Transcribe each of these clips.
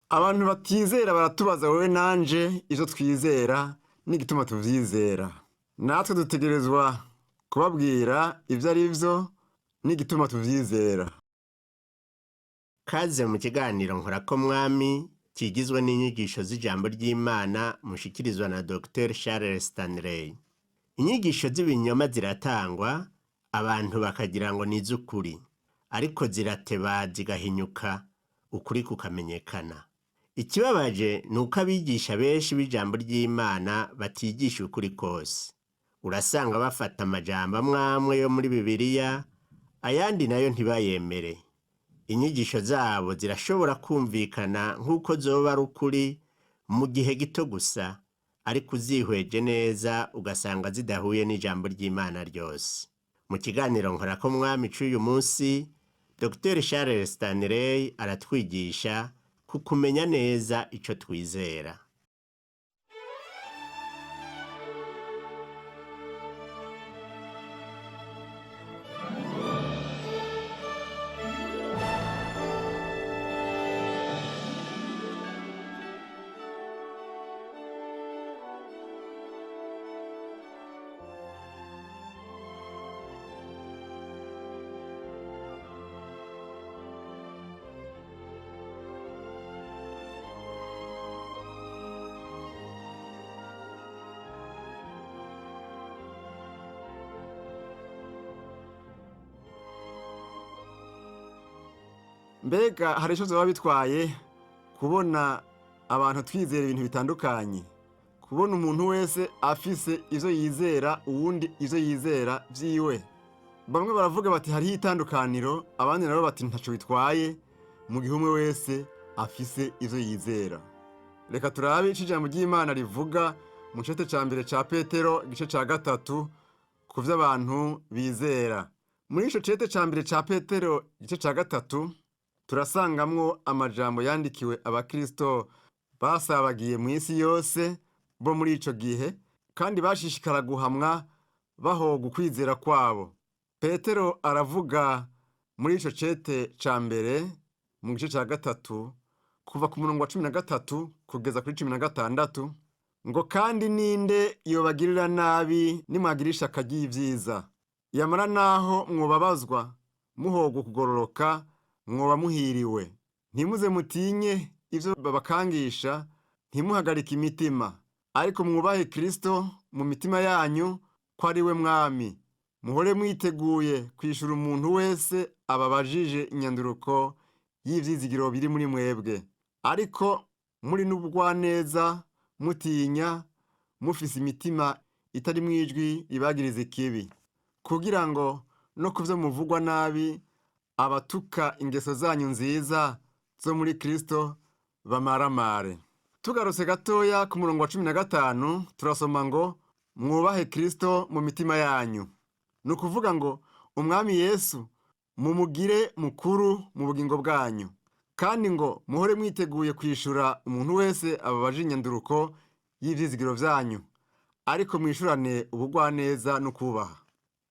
Abantu batizera baratubaza wowe nanje ivyo twizera n'igituma tuvyizera. Natwe dutegerezwa kubabwira ivyo ari vyo n'igituma tuvyizera. Kaze mu kiganiro nkorako mwami kigizwe n'inyigisho z'ijambo ry'Imana mushikirizwa na Dr Charles Stanley. Inyigisho z'ibinyoma ziratangwa abantu bakagira ngo ni iz'ukuri, ariko zirateba zigahinyuka ukuri kukamenyekana. Ikibabaje ni uko abigisha benshi b'ijambo ry'Imana batigisha ukuri kose. Urasanga bafata amajambo amwe amwe yo muri Bibiliya, ayandi nayo ntibayemere. Inyigisho zabo zirashobora kumvikana nk'uko zoba ari ukuri mu gihe gito gusa, ariko uzihweje neza ugasanga zidahuye n'ijambo ry'Imana ryose. Mu kiganiro nkorako mwami c'uyu munsi, Dr Charles Stanley aratwigisha ku kumenya neza ico twizera. Mbega hari ico vyoba bitwaye kubona abantu twizera ibintu bitandukanye, kubona umuntu wese afise ivyo yizera uwundi ivyo yizera vyiwe. Bamwe baravuga bati hariho itandukaniro, abandi nabo bati ntaco bitwaye mu gihe umwe wese afise ivyo yizera. Reka turabe ico ijambo ry'Imana rivuga mu cete ca mbere ca Petero igice ca gatatu ku vy'abantu bizera. Muri ico cete ca mbere ca Petero igice ca gatatu turasangamwo amajambo yandikiwe abakristo basabagiye mw'isi yose bo muri ico gihe kandi bashishikara guhamwa bahoga ukwizera kwabo. Petero aravuga muri ico cete ca mbere mu gice ca gatatu kuva ku murongo wa 13 kugeza kuri 16 ngo kandi ninde yobagirira nabi nimwagira ishaka ry'ivyiza, yamara naho mwobabazwa muhogwa kugororoka mwoba muhiriwe. Ntimuze mutinye ivyo babakangisha, ntimuhagarike imitima, ariko mwubahe Kristo mu mitima yanyu ko ari we Mwami. Muhore mwiteguye kwishura umuntu wese ababajije inyanduruko y'ivyizigiro biri muri mwebwe, ariko muri n'ubugwaneza, mutinya, mufise imitima itari mwijwi ribagiriza ikibi, kugira ngo no kuvyo muvugwa nabi abatuka ingeso zanyu nziza zo muri Kristo bamaramare. Tugarutse gatoya ku murongo wa 15 turasoma ngo mwubahe Kristo mu mitima yanyu. Ni ukuvuga ngo Umwami Yesu mumugire mukuru mu bugingo bwanyu, kandi ngo muhore mwiteguye kwishura umuntu wese ababaje inyanduruko y'ivyizigiro vyanyu, ariko mwishurane ubugwaneza n'ukubaha.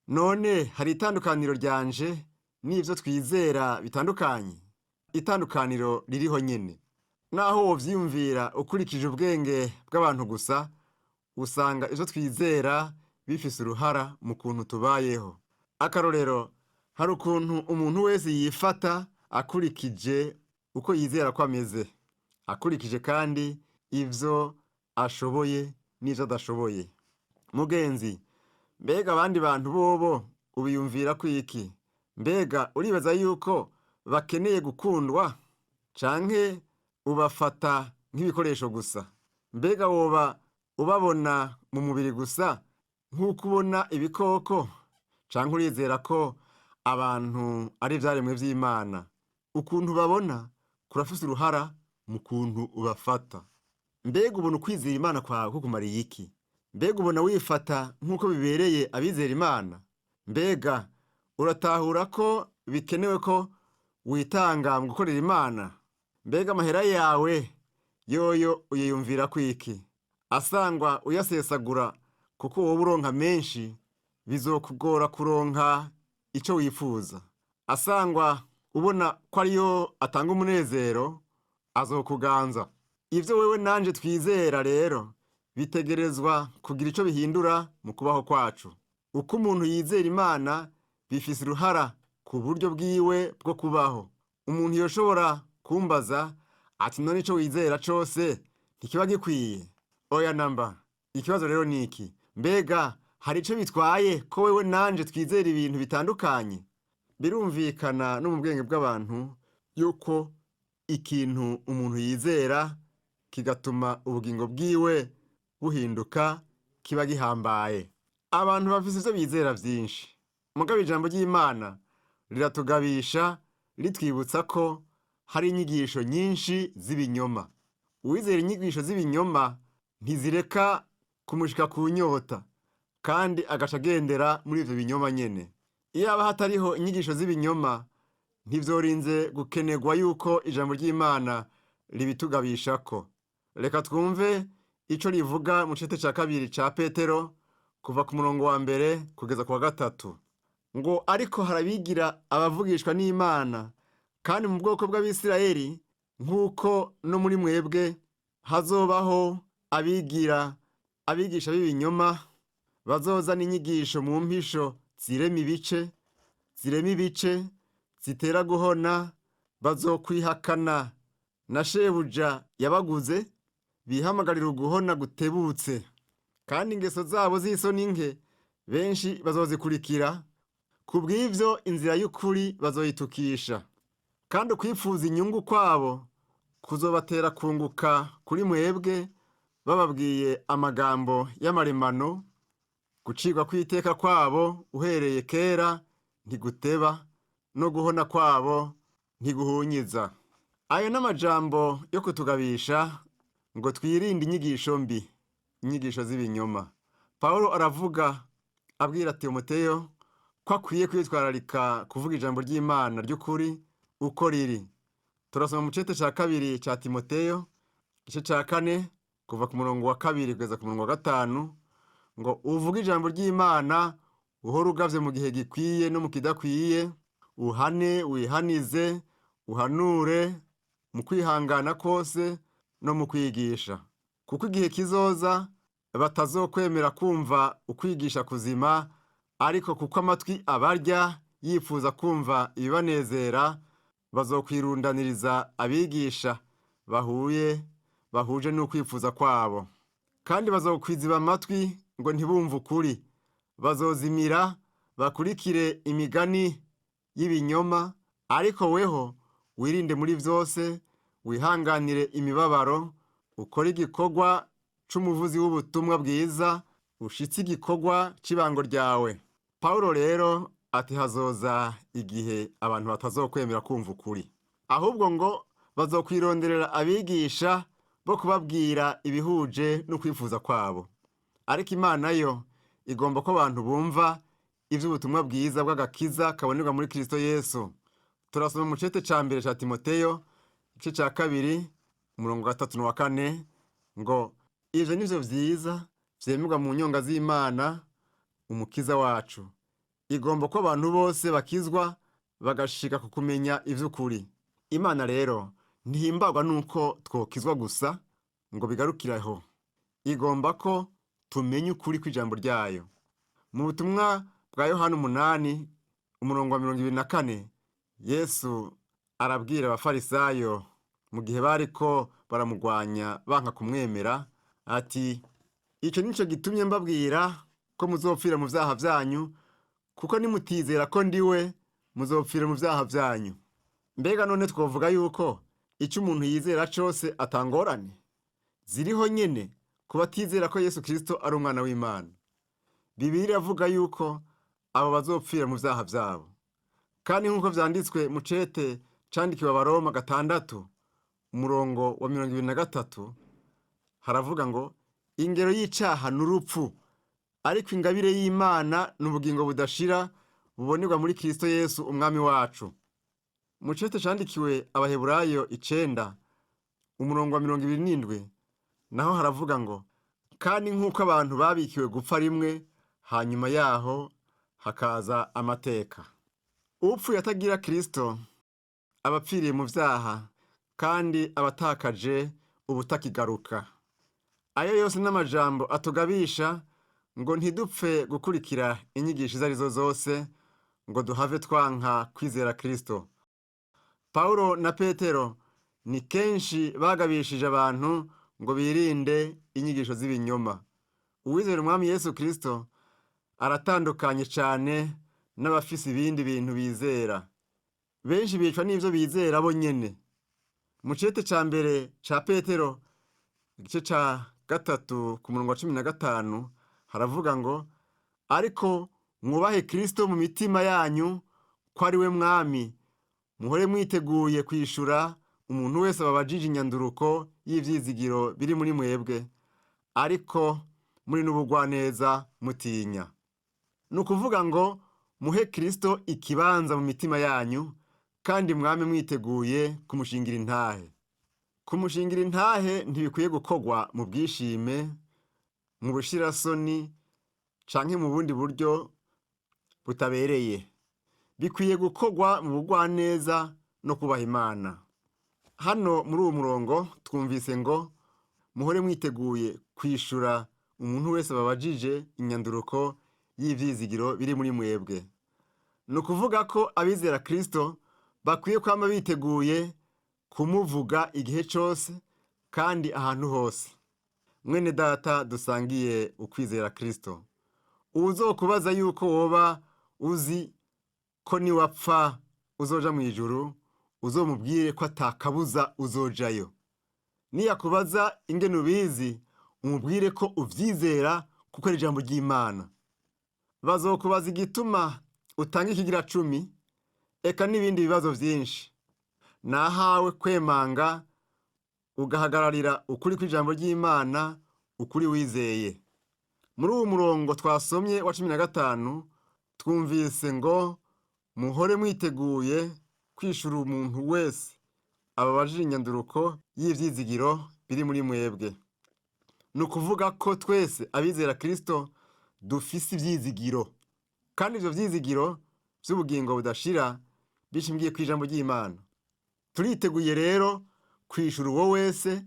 None hari itandukaniro ryanje n'ivyo twizera bitandukanye? Itandukaniro ririho nyene. Naho wovyiyumvira ukurikije ubwenge bw'abantu gusa, usanga ivyo twizera bifise uruhara mu kuntu tubayeho. Akarorero, hari ukuntu umuntu wese yifata akurikije uko yizera ko ameze, akurikije kandi ivyo ashoboye n'ivyo adashoboye. Mugenzi, mbega abandi bantu bobo ubiyumvira ko iki? Mbega uribaza yuko bakeneye gukundwa canke ubafata nk'ibikoresho gusa? Mbega woba ubabona mu mubiri gusa nk'uko ubona ibikoko, canke urizera ko abantu ari ivyaremwe vy'Imana? Ukuntu ubabona kurafise uruhara mu kuntu ubafata. Mbega ubona ukwizera Imana kwawe kukumariye iki? Mbega ubona wifata nk'uko bibereye abizera Imana? Mbega uratahura ko bikenewe ko witanga mu gukorera Imana? Mbega amahera yawe yoyo uyiyumvira kwiki? Asangwa uyasesagura kuko wowe uronka menshi, bizokugora kuronka ico wifuza. Asangwa ubona ko ariyo atanga umunezero, Azokuganza. Ibyo wewe nanje twizera rero bitegerezwa kugira icyo bihindura mu kubaho kwacu. Uko umuntu yizera Imana bifise uruhara ku buryo bwiwe bwo kubaho. Umuntu yoshobora kumbaza ati: "None ico wizera cose ntikiba gikwiye?" Oya namba. Ikibazo rero ni iki: mbega hari ico bitwaye ko wewe nanje twizera ibintu bitandukanye? Birumvikana no mu bwenge bw'abantu yuko ikintu umuntu yizera kigatuma ubugingo bwiwe buhinduka kiba gihambaye. Abantu bafise ivyo bizera vyinshi, mugabo ijambo ry'Imana riratugabisha ritwibutsa ko hari inyigisho nyinshi z'ibinyoma. Uwizera inyigisho z'ibinyoma ntizireka kumushika ku nyota, kandi agaca agendera muri ivyo binyoma nyene. Iyo haba hatariho inyigisho z'ibinyoma, ntivyorinze gukenerwa yuko ijambo ry'Imana ribitugabishako. Reka twumve ico rivuga mu cete ca kabiri ca Petero, kuva ku murongo wa mbere kugeza ku wa gatatu, ngo: "Ariko harabigira abavugishwa n'Imana, kandi mu bwoko bw'Abisirayeli, nk'uko no muri mwebwe hazobaho abigira abigisha b'ibinyoma, bazozana inyigisho mu mpisho zirema ibice, zirema ibice, zitera guhona. Bazokwihakana na shebuja yabaguze, bihamagarira uguhona gutebutse. Kandi ingeso zabo z'isoni nke benshi bazozikurikira, ku bw'ivyo inzira y'ukuri bazoyitukisha. Kandi ukwipfuza inyungu kwabo kuzobatera kunguka kuri mwebwe, bababwiye amagambo y'amaremano. Gucirwa kw'iteka kwabo uhereye kera ntiguteba, no guhona kwabo ntiguhunyiza." Ayo n'amajambo yo kutugabisha ngo twirinde inyigisho mbi, inyigisho z'ibinyoma. Pawulo aravuga abwira Timoteyo ko akwiye kwitwararika kuvuga ijambo ry'Imana ry'ukuri uko riri. Turasoma mu cete ca kabiri ca Timoteyo, igice ca kane, kuva ku murongo wa kabiri kugeza ku murongo wa gatanu, ngo: "Uvuge ijambo ry'Imana, uhore ugavye mu gihe gikwiye no mu kidakwiye, uhane, wihanize, uhanure mu kwihangana kose no mu kwigisha. Kuko igihe kizoza batazokwemera kumva ukwigisha kuzima, ariko kuko amatwi abarya yifuza kumva ibibanezera, bazokwirundaniriza abigisha bahuye bahuje n'ukwifuza kwabo. Kandi bazokwiziba amatwi ngo ntibumve ukuri, bazozimira bakurikire imigani y'ibinyoma. Ariko weho wirinde muri vyose, wihanganire imibabaro, ukore igikorwa c'umuvuzi w'ubutumwa bwiza, ushitse igikorwa c'ibango ryawe." Pawulo rero ati hazoza igihe abantu batazokwemera kumva ukuri, ahubwo ngo bazokwironderera abigisha bo kubabwira ibihuje n'ukwifuza kwabo. Ariko Imana yo igomba ko abantu bumva ivy'ubutumwa bwiza bw'agakiza kabonerwa muri Kristo Yesu. Turasoma mu cete ca mbere ca Timoteyo, igice ca kabiri, umurongo wa gatatu n'uwa kane, ngo: "Ivyo nivyo vyiza vyemerwa mu nyonga z'Imana umukiza wacu. Igomba ko abantu bose bakizwa bagashika ku kumenya ivy'ukuri." Imana rero ntihimbagwa nuko twokizwa gusa ngo bigarukire aho. Igomba ko tumenya ukuri kw'ijambo ryayo. Mu butumwa bwa Yohana 8, umurongo wa 24, Yesu arabwira Abafarisayo mu gihe bariko baramugwanya banka kumwemera, ati: "Ico nico gitumye mbabwira ko muzopfira mu vyaha vyanyu, kuko nimutizera ko ndiwe muzopfira mu vyaha vyanyu." Mbega none twovuga yuko ico umuntu yizera cose atangorane ziriho nyene ku batizera ko Yesu Kristo ari umwana w'Imana? Bibiliya iravuga yuko abo bazopfira mu vyaha vyabo. Kandi nk'uko vyanditswe mu cete candikiwe Abaroma 6, umurongo wa 23, haravuga ngo: "Ingero y'icaha ni urupfu, ariko ingabire y'Imana ni ubugingo budashira bubonerwa muri Kristo Yesu umwami wacu." Mu cete candikiwe Abaheburayo 9, umurongo wa 27, naho haravuga ngo: "Kandi nk'uko abantu babikiwe gupfa rimwe, hanyuma yaho hakaza amateka." Upfuye atagira Kristo aba apfiriye mu vyaha. Kandi abatakaje ubutakigaruka. Ayo yose n'amajambo atugabisha ngo ntidupfe gukurikira inyigisho izo arizo zose, ngo duhave twanka kwizera Kristo. Paulo na Petero ni kenshi bagabishije abantu ngo birinde inyigisho z'ibinyoma. Uwizera Umwami Yesu Kristo aratandukanye cyane n'abafise ibindi bintu bizera. Benshi bicwa n'ivyo bizera bo nyene. Mu cete ca mbere ca Petero, igice ca 3 ku murongo wa 15, haravuga ngo: ariko mwubahe Kristo mu mitima yanyu ko ari we mwami, muhore mwiteguye kwishura umuntu wese ababajije inyanduruko y'ivyizigiro biri muri mwebwe, ariko muri n'ubugwaneza mutinya. Ni ukuvuga ngo muhe Kristo ikibanza mu mitima yanyu, kandi mwame mwiteguye kumushingira intahe. Kumushingira intahe ntibikwiye gukorwa mu bwishime, mu bushirasoni canke mu bundi buryo butabereye. Bikwiye gukorwa mu bugwaneza no kubaha Imana. Hano muri uwo murongo twumvise ngo muhore mwiteguye kwishura umuntu wese babajije inyanduruko y'ivyizigiro biri muri mwebwe. Ni ukuvuga ko abizera Kristo bakwiye kwama biteguye kumuvuga igihe cose kandi ahantu hose. Mwene data dusangiye ukwizera Kristo, uwuzokubaza yuko woba uzi ko niwapfa uzoja mu ijuru, uzomubwire ko atakabuza uzojayo. Niyakubaza ingene ubizi, umubwire ko uvyizera kuko ari ijambo ry'Imana. Bazokubaza igituma utanga ikigira 10, eka n'ibindi bibazo vyinshi. Nahawe kwemanga ugahagararira ukuri kw'ijambo ry'Imana, ukuri wizeye. Muri uwo murongo twasomye wa 15, twumvise ngo muhore mwiteguye kwishura umuntu wese ababajije inyanduruko y'ivyizigiro biri muri mwebwe. Ni ukuvuga ko twese abizera Kristo dufise ivyizigiro, kandi ivyo vyizigiro vy'ubugingo budashira bishingiye kw'ijambo ry'Imana. Turiteguye rero kwishura uwo wese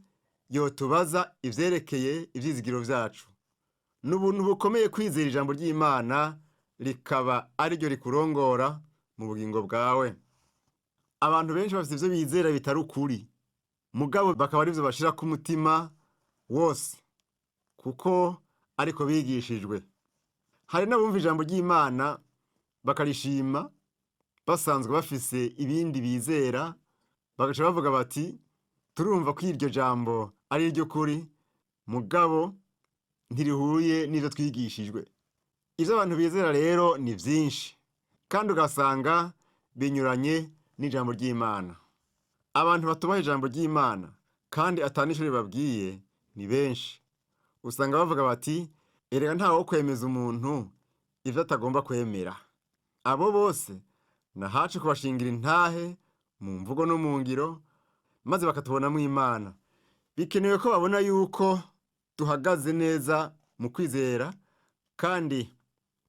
yotubaza ivyerekeye ivyizigiro vyacu. Ni ubuntu bukomeye kwizera ijambo ry'Imana rikaba ariryo rikurongora mu bugingo bwawe. Abantu benshi bafite ivyo bizera bitari ukuri, mugabo bakaba arivyo bashira ku mutima wose, kuko ariko bigishijwe. Hari n'abumva ijambo ry'Imana bakarishima, basanzwe bafise ibindi bizera, bagaca bavuga bati: turumva ko iryo jambo ari iry'ukuri, mugabo ntirihuye n'ivyo twigishijwe. Ivyo abantu bizera rero ni vyinshi, kandi ugasanga binyuranye n'ijambo ry'Imana. Abantu batubaha ijambo ry'Imana kandi ata nico ribabwiye ni benshi. Usanga bavuga bati: erega ntawo kwemeza umuntu ivyo atagomba kwemera. Abo bose nahacu kubashingira intahe mu mvugo no mu ngiro, maze bakatubonamwo Imana. Bikenewe ko babona yuko duhagaze neza mu kwizera kandi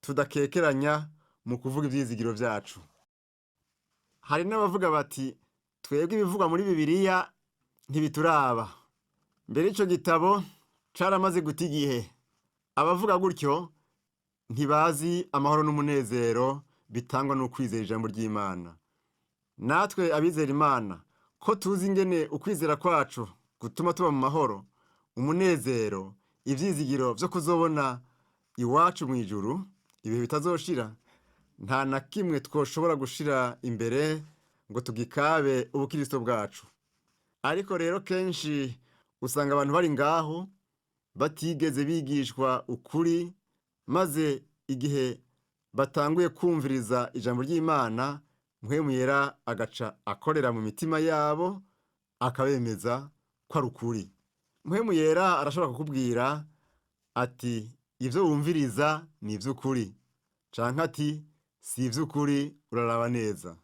tudakekeranya mu kuvuga ivyizigiro vyacu. Hari n'abavuga bati: twebwe ibivugwa muri Bibiliya ntibituraba. Mbere ico gitabo caramaze guta igihe. Abavuga gutyo ntibazi amahoro n'umunezero bitangwa n'ukwizera ijambo ry'Imana. Natwe abizera Imana, ko tuzi ingene ukwizera kwacu gutuma tuba mu mahoro, umunezero, ivyizigiro vyo kuzobona iwacu mu ijuru ibihe bitazoshira, nta na kimwe twoshobora gushira imbere ngo tugikabe ubukristo bwacu. Ariko rero kenshi usanga abantu bari ngaho batigeze bigishwa ukuri, maze igihe batanguye kumviriza ijambo ry'Imana, Mpwemu Yera agaca akorera mu mitima yabo akabemeza ko ari ukuri. Mpwemu Yera arashobora kukubwira ati: ivyo wumviriza ni ivy'ukuri, canke ati: si ivy'ukuri, uraraba neza.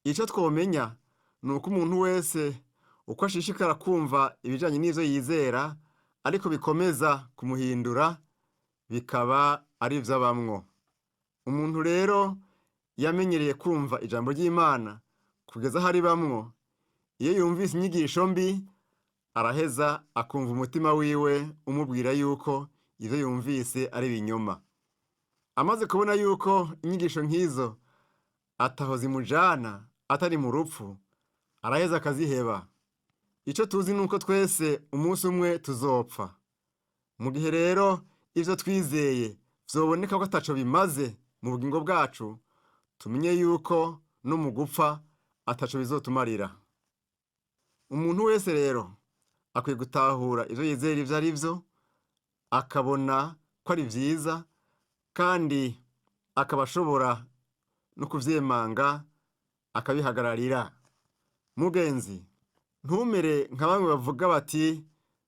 Ico twomenya ni uko umuntu wese uko ashishikara kumva ibijanye n'ivyo yizera, ariko bikomeza kumuhindura, bikaba ari ivy'abamwo. Umuntu rero yamenyereye kumva ijambo ry'Imana kugeza aho aribamwo, Iyo yumvise inyigisho mbi, araheza akumva umutima wiwe umubwira yuko ivyo yumvise ari ibinyoma. Amaze kubona yuko inyigisho nk'izo ataho zimujana atari mu rupfu, araheza akaziheba. Ico tuzi nuko twese umunsi umwe tuzopfa. Mu gihe rero ivyo twizeye vyoboneka ko ataco bimaze mu bugingo bwacu, tumenye yuko no mu gupfa ataco bizotumarira. Umuntu wese rero akwiye gutahura ivyo yizera ivyo ari vyo, akabona ko ari vyiza kandi akaba ashobora no kuvyemanga akabihagararira. Mugenzi, ntumere nka bamwe bavuga bati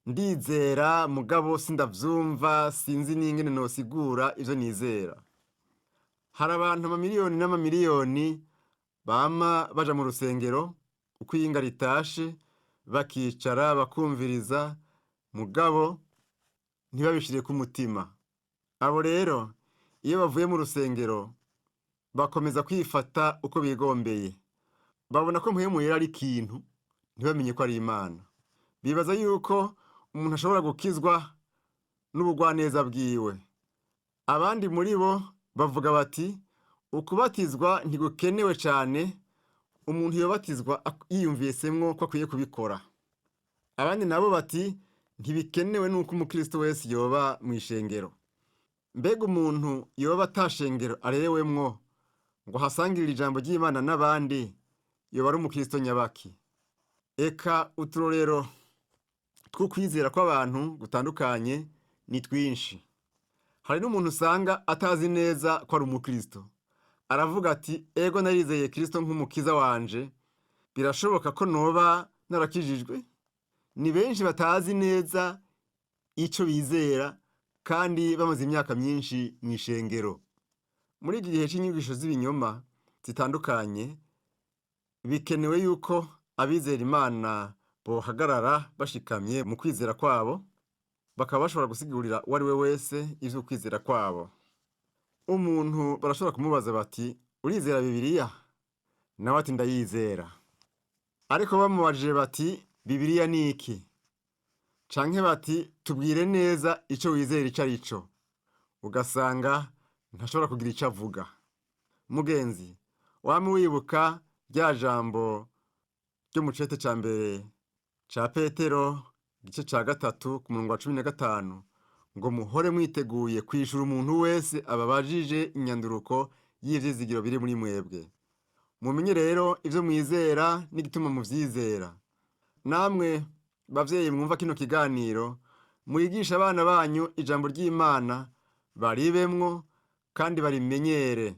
ndizera mugabo sindavyumva, sinzi n'ingene nosigura ivyo nizera. Hari abantu amamiliyoni n'amamiliyoni bama baja mu rusengero uko iyinga ritashe, bakicara bakumviriza, mugabo ntibabishireko umutima. Abo rero iyo bavuye mu rusengero bakomeza kwifata uko bigombeye. Babona ko mpwemu yera ari ikintu, ntibamenye ko ari Imana. Bibaza yuko umuntu ashobora gukizwa n'ubugwaneza bwiwe. Abandi muri bo bavuga bati ukubatizwa ntigukenewe cane, umuntu yobatizwa yiyumvisemwo ko akwiye kubikora. Abandi nabo bati ntibikenewe nuko umukristo wese yoba mw'ishengero. Mbega umuntu yoba ata shengero arerewemwo ngo ahasangirire ijambo ry'Imana n'abandi, yoba ari umukristo nyabaki? Eka uturorero tw'ukwizera kw'abantu gutandukanye ni twinshi. Hari n'umuntu usanga atazi neza ko ari umukristo. Aravuga ati ego narizeye Kristo nk'umukiza wanje, birashoboka ko noba narakijijwe? Ni benshi batazi neza ico bizera kandi bamaze imyaka myinshi mw'ishengero. Muri iki gihe c'inyigisho z'ibinyoma zitandukanye, bikenewe yuko abizera Imana bohagarara bashikamye mu kwizera kwabo, bakaba bashobora gusigurira uwo ari we wese ivy'ukwizera kwabo. Umuntu barashobora kumubaza bati urizera Bibiliya? Nawe ati ndayizera. Ariko bamubajije bati Bibiliya ni iki? Canke bati tubwire neza ico wizera ico ari cyo. Ugasanga ntashobora kugira ico avuga. Mugenzi, wame wibuka rya jambo ryo mu cete ca mbere ca Petero igice ca 3 ku murongo wa 15 ngo muhore mwiteguye kwishura umuntu wese ababajije inyanduruko y'ivyizigiro biri muri mwebwe. Mumenye rero ivyo mwizera n'igituma muvyizera. Namwe bavyeyi mwumva kino kiganiro, mwigishe abana banyu ijambo ry'Imana, baribemwo kandi barimenyere.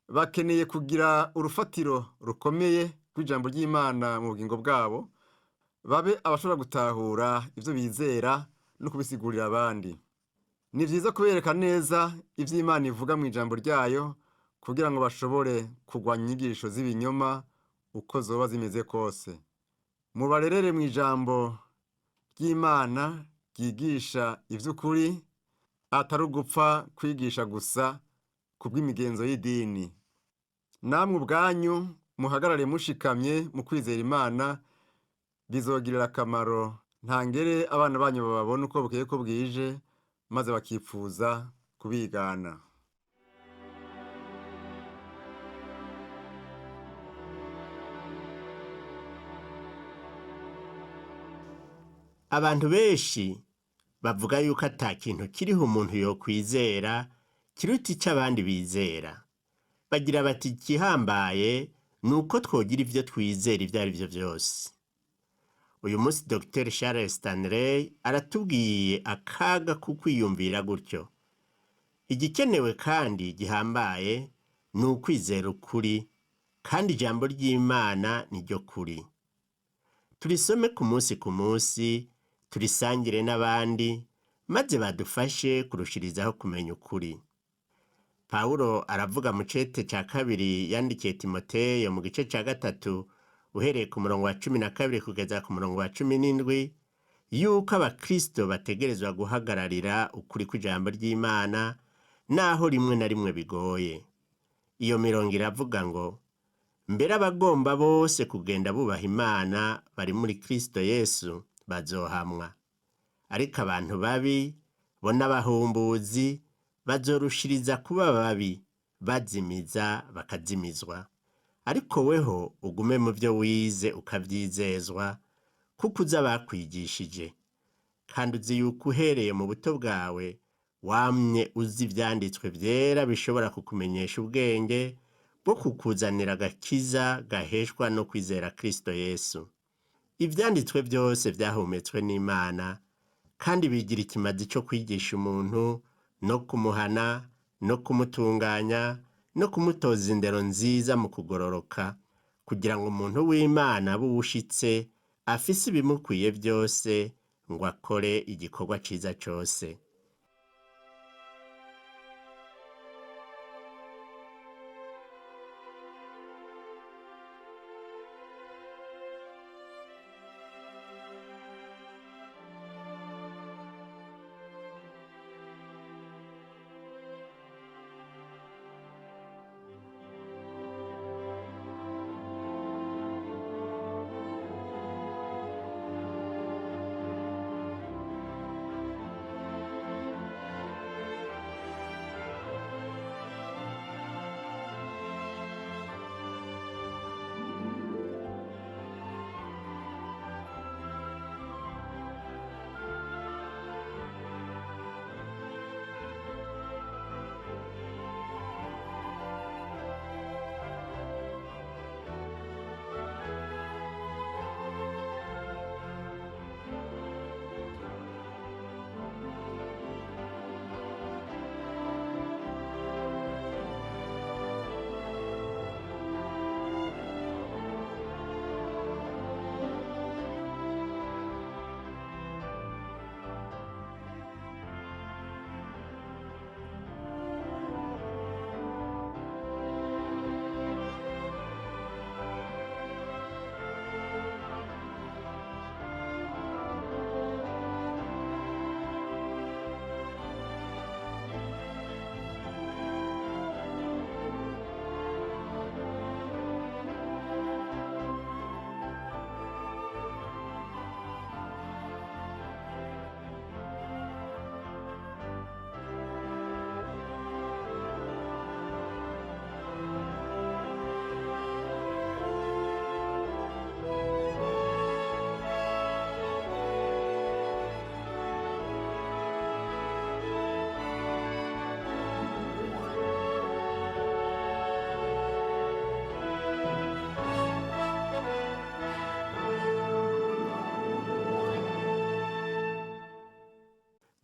Bakeneye kugira urufatiro rukomeye rw'ijambo ry'Imana mu bugingo bwabo, babe abashobora gutahura ivyo bizera no kubisigurira abandi. Ni vyiza kubereka neza ivyo Imana ivuga mw'ijambo ryayo kugira ngo bashobore kurwanya inyigisho z'ibinyoma uko zoba zimeze kose. Mubarerere mw'ijambo ry'Imana ryigisha ivy'ukuri, atari ugupfa kwigisha gusa kubw'imigenzo y'idini. Namwe ubwanyu muhagarare mushikamye mu kwizera Imana, bizogirira akamaro ntangere abana banyu bababona uko bukeye ko bwije, maze bakipfuza kubigana. Abantu benshi bavuga yuko ata kintu kiriho umuntu yokwizera kiruta ico abandi bizera. Bagira bati igihambaye ni uko twogira ivyo twizera ivyo ari vyo vyose. Uyu munsi Dr Charles Stanley aratubwiye akaga ko kwiyumvira gutyo. Igikenewe kandi gihambaye ni ukwizera ukuri, kandi ijambo ry'Imana niryo kuri. Turisome ku munsi ku munsi, turisangire n'abandi, maze badufashe kurushirizaho kumenya ukuri. Pawulo aravuga mu cete ca kabiri yandikiye Timoteyo mu gice ca 3 uhereye ku murongo wa 12 kugeza ku murongo wa 17 yuko abakristo bategerezwa guhagararira ukuri kw'ijambo ry'Imana naho rimwe na rimwe bigoye. Iyo mirongo iravuga ngo Mbere abagomba bose kugenda bubaha Imana bari muri Kristo Yesu bazohamwa. Ariko abantu babi bo n'abahumbuzi bazorushiriza kuba babi, bazimiza bakazimizwa. Ariko weho ugume mu vyo wize ukavyizezwa, kuko uzi abakwigishije. Kandi uzi yuko uhereye mu buto bwawe wamye uzi ivyanditswe vyera bishobora kukumenyesha ubwenge bwo kukuzanira agakiza gaheshwa no kwizera Kristo Yesu. Ivyanditswe vyose vyahumetswe n'Imana, kandi bigira ikimazi co kwigisha umuntu, no kumuhana, no kumutunganya, no kumutoza indero nziza mu kugororoka, kugira ngo umuntu w'Imana abe uwushitse, afise ibimukwiye vyose, ngo akore igikorwa ciza cose.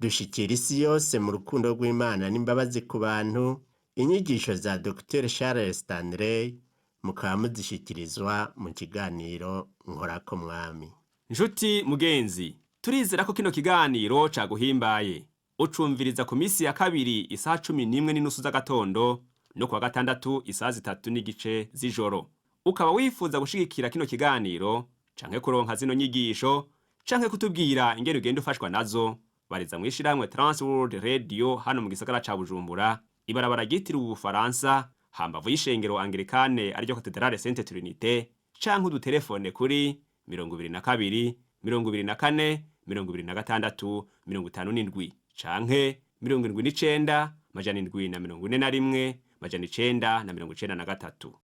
Dushikira isi yose mu rukundo rw'Imana n'imbabazi ku bantu, inyigisho za Dr. Charles Stanley mukaba muzishikirizwa mu kiganiro Nkorako Mwami. Nshuti mugenzi, turizera ko kino kiganiro caguhimbaye. Ucumviriza ku misi ya kabiri isaha 11:30 z'agatondo no kuwa gatandatu isaha 3:15 z'ijoro. Ukaba wifuza gushigikira kino kiganiro canke kuronka zino nyigisho canke kutubwira ingene ugenda ufashwa nazo, bariza mw'ishirahamwe Transworld Radio hano mu gisagara ca Bujumbura, ibarabara ryitiriwe Ubufaransa, hambavu y'ishengero Anglikane ariryo Katedrale Sainte Trinité, canke udutelefone kuri 22 24 26 57 canke 79 741 993.